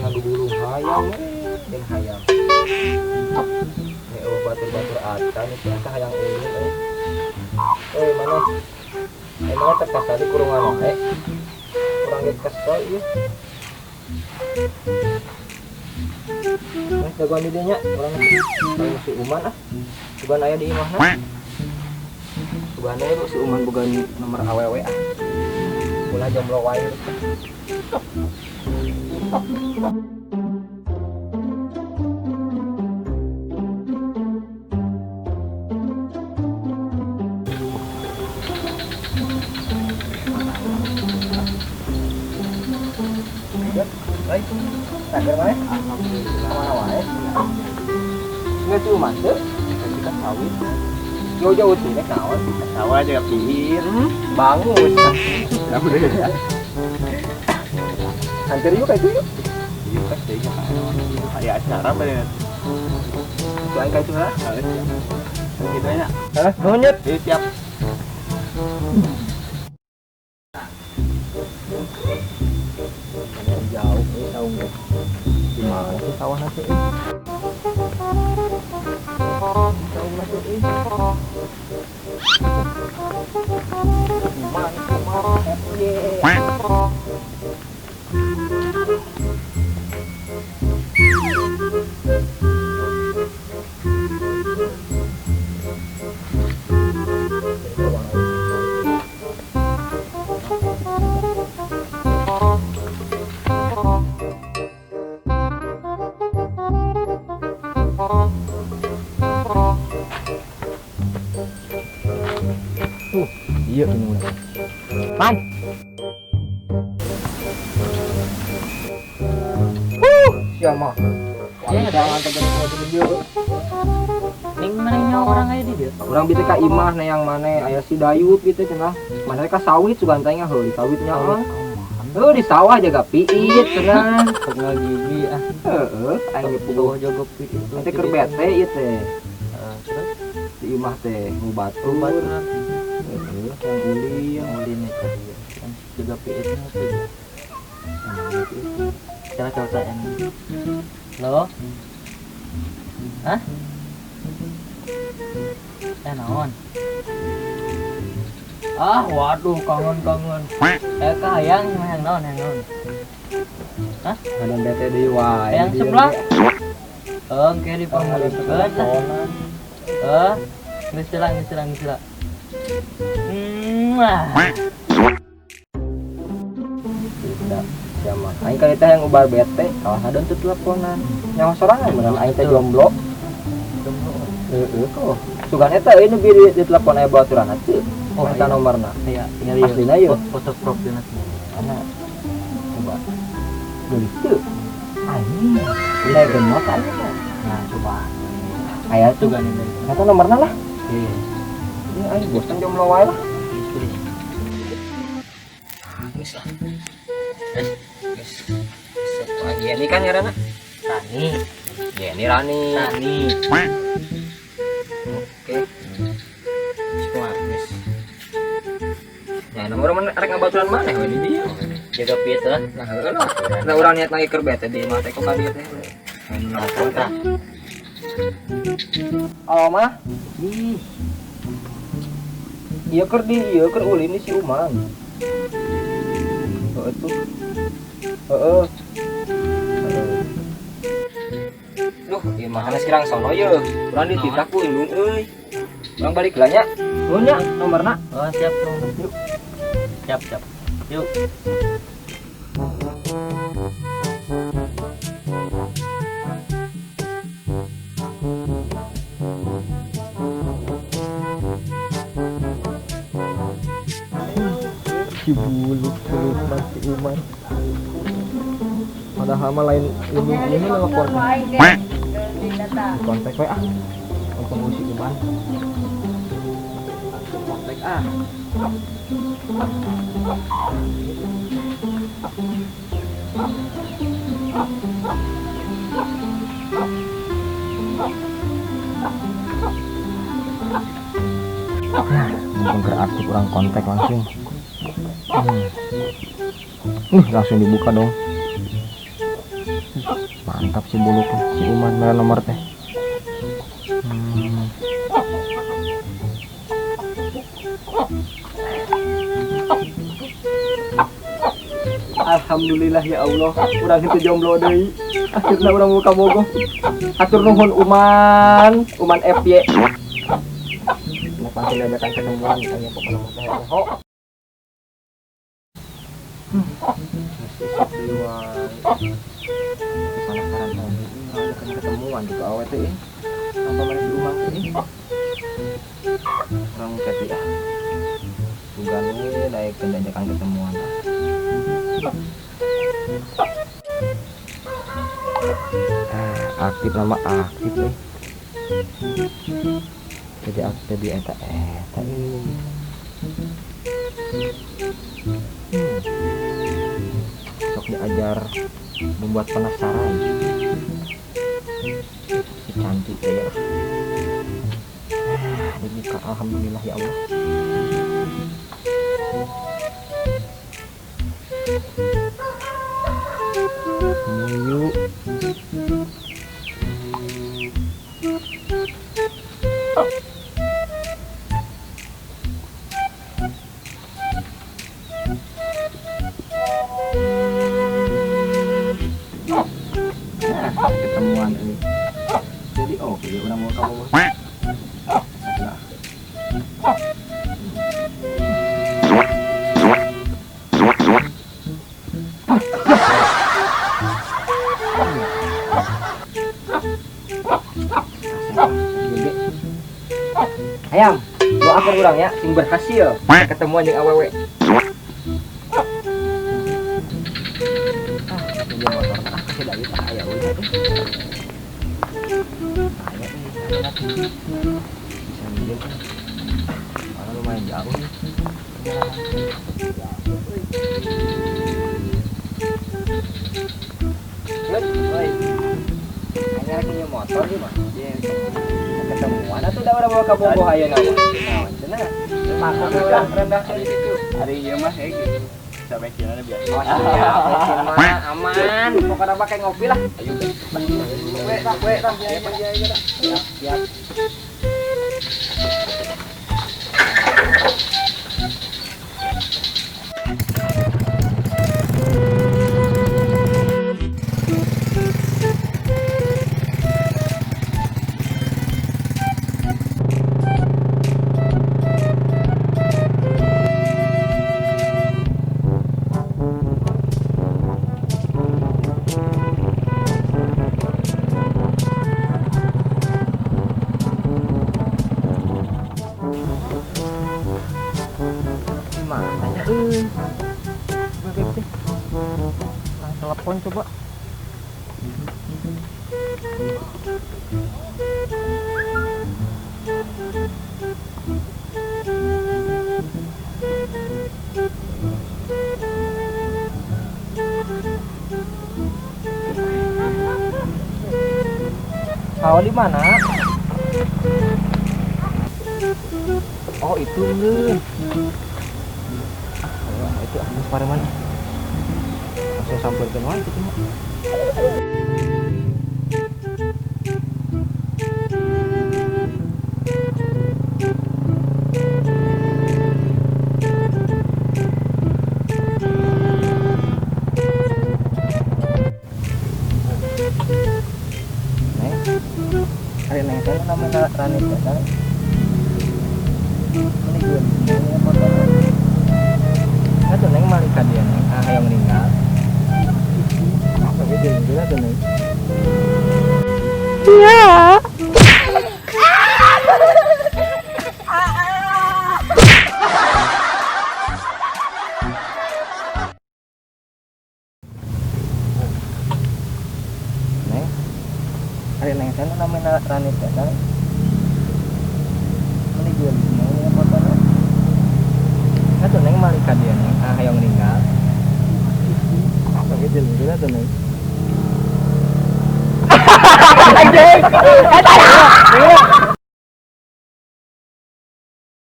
Ngagugulung hayam we, jeung hayam. Nih eueuh batur-batur acan itu asa hayang ulin euy. Euy maneh. Eh maneh teh kasal di kurungan wae. Urang ge kesel ieu. Eh, jagoan di dieu nya, urang urang si Uman ah. Sugan aya di imahna. Sugan aya si Uman boga nomor awewe ah. Ulah jomblo wae. Ya, baik. Sagar wae. Alhamdulillah. Kamana wae? Nggak si Uman teu? Tadi kan sawit. Jauh-jauh sih, nek naon? Sawah jaga pihir. Bangus. Nah, udah ya. Antar yuk kayak itu yuk. Iya, pas deh, ya. Kayak acara bener. Itu aing kayak itu ha. Gitu ya. Hah? Nuhun nyet. Iya, siap. Jauh nih saungnya. Di mana sih sawah nanti? Saung nanti. Kuman, kuman, ye. Iya ini udah. Man. Siapa? Iya, jangan tegas tegas. Ning mana nyawa orang aya di dieu? Urang bisa ka imah na yang mana aya si Dayut gitu cenah. Mana ka sawit sugan teh nya heuh di sawitnya heuh. Heuh di sawah jaga piit cenah. Kenal gigi ah. Heeh, aing ge puguh Puguh jaga piit. Nanti keur bete ieu teh. Heeh, terus di imah teh nu batur. Batur. Heeh, yang ulin, ulin eta dia. Kan jaga piit nya teh. Cara cara Lo? Hah? Naon? Ah, waduh, kangen-kangen. Kahayang, hayang naon, hayang naon? Hah? Kadang bete deui wae. Hayang sebelah? Engke dipanggilkeun. Geus lah, geus lah, geus lah. Tidak, siapa? Aing kali teh yang ubar bete, kalah sadon teu teleponan. Nyawa sorangan bener aing teh jomblo. Jomblo. Heeh, kok. Sugan eta euy nu di telepon aya baturan teu. Oh, eta iya. Nomorna. Iya, tinggal Aslina ieu. Foto profilna. Ana. Coba. Geulis teu. Anjing. Ulah genot aing teh. Nah, coba. Aya tuh. Sugan ini. Eta nomorna lah. Iya. Ini aing bosan jomblo wae lah. Geus, geus. Geus lah. Geus. Geus. Ini kan ngaranna? Rani. Yeni Rani. Rani. Oke. Kumaha geus. Ya nomor mana arek ngabaturan maneh we di dieu. Jaga piit lah. Nah heueuh lah. Nah urang niat lagi keur bete di imah teh kok ka dieu teh. Nelpon tah. Halo mah. Ih. Ieu keur di ieu keur ulin di si Uman. Heeh tuh. Heeh. Duh, ieu mah hanes kirang sono ye. Urang dititah ku indung euy. Urang balik lah nya. Nuhun nya nomorna. Oh, siap, yuk. Siap, siap. Yuk. Si buluk-buluk masih Uman. Padahal mah lain ini ini nelpon. Kontak we ah. Kontak si Uman. Kontak ah. Nah, mumpung aktif orang kontak langsung. Langsung dibuka dong. Mantap si buluk si Uman merah nomor teh. Alhamdulillah ya Allah, urang henteu jomblo deui. Akhirna urang buka bogoh. Hatur nuhun Uman, Uman FY. Mau pasti diajakan ketemuan tanya pokoknya mah teh. Ho. Penasaran tadi, ajakan ketemuan gitu awe teh. Apa mana si Uman teh? Urang chat ya. Sugan we daek diajakan ketemuan. Aktif lama aktif nih. Jadi aktif di eta eta ini. Sok diajar membuat penasaran. Si cantik ya. Dibuka alhamdulillah ya Allah. Muyu. Nah, ketemuan ini. Jadi oke, ya udah mau kamu. Nah. Ayam, doakan urang ya, sing berhasil ketemuan jeung awewe. Ah, pinjam motor ah, kasih duit ah, aya euy teh. Aya euy, bisa minjem. Mana lumayan jauh nih. Perjalanan. Oi. Hanya rek minjem motor ieu mah. Ketemuan atuh da urang bawa ka Bogoh ayeuna mah. Naon cenah? Takut urang rendah ka situ. Ari ieu mah heuh gitu. Sampai kira biasa. Oh, siap, mah aman. Pokokna mah kayak ngopi lah. Ayo. We, we, tah, siap, siap. Mana euy? Bebek teh. Orang telepon coba. Kau di mana? Oh, itu lu. Itu habis pareman. Langsung sampeurkeun wae kitu mah. Neng, ari neng teh namina Rani teh. Ini gue, ini foto. Atuh neng malik ka dia neng, ah hayang ninggal. Pakai jeung geura tuh neng. Iya. Neng, ari neng teh namina Rani teh. Ini gue, ini foto. Atuh neng malik ka dia neng, ah hayang ninggal. Pakai jeung geura tuh neng. Anjing, eta